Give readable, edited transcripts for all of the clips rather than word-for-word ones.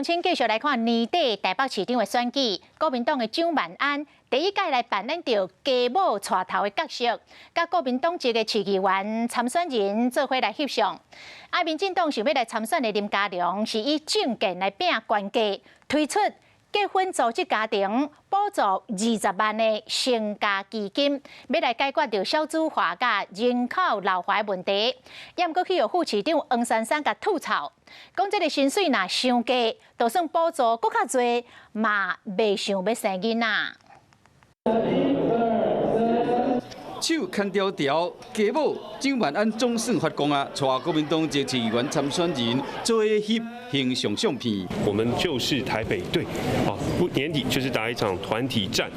親繼續來看年底台北市長的選舉，國民黨的蔣萬安第一擺來扮演著家母帶頭的角色，佮國民黨籍的市議員參選人做伙來翕相。啊，民進黨想欲來參選的林佳龍是以政見來拚懸價，推出結婚組織家庭補助20萬的成家基金，欲來解決著少子化佮人口老化的問題。也毋過去予副市長黃珊珊共吐槽，講這个薪水若傷低，就算補助閣較濟，嘛袂想欲生囡仔。手牽條條，家母蔣萬安總算發功啊！帶國民黨籍市議員參選人做伙翕形象相片。我們就是台北隊，啊，不年底就是打一場團體戰。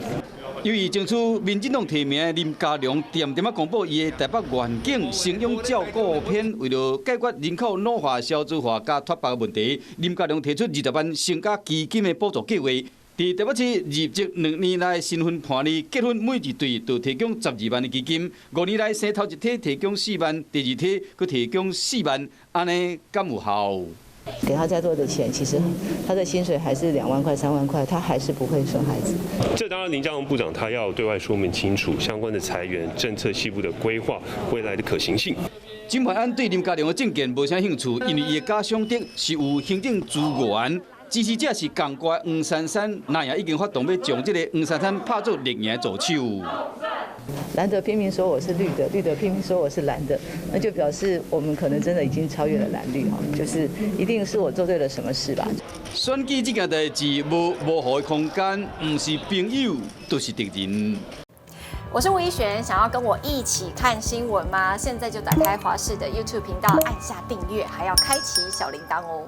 由於爭取民進黨提名的林佳龍，恬恬仔公布伊的台北願景，生養照顧篇，為著解決人口老化、少子化佮脫北問題，林佳龍提出20萬成家基金的補助計劃。佇台北市入籍2年內新婚伴侶結婚每一對就提供12萬的基金，5年內生頭一胎提供四萬，第二胎閣提供四萬，按呢敢有效？給他再多的錢，其實他的薪水還是2萬塊、3萬塊，他還是不會生孩子。這當然，林佳龍部長他要對外說明清楚相關的裁員政策細部的規劃，未來的可行性。蔣萬安對林佳龍的政見無啥興趣，因為伊的假想敵是有行政資源。支持者是仝掛黃珊珊，那也已經發動欲將這个黃珊珊拍做綠營助手。藍的拼命說我是綠的，綠的拼命說我是藍的，那就表示我們可能真的已經超越了藍綠哈，就是一定是我做對了什麼事吧。選舉這件代誌無模糊的空間，毋是朋友就是敵人。我是吳怡璇，想要跟我一起看新聞嗎？現在就打開華視的 YouTube 頻道，按下訂閱，還要開啟小鈴鐺哦。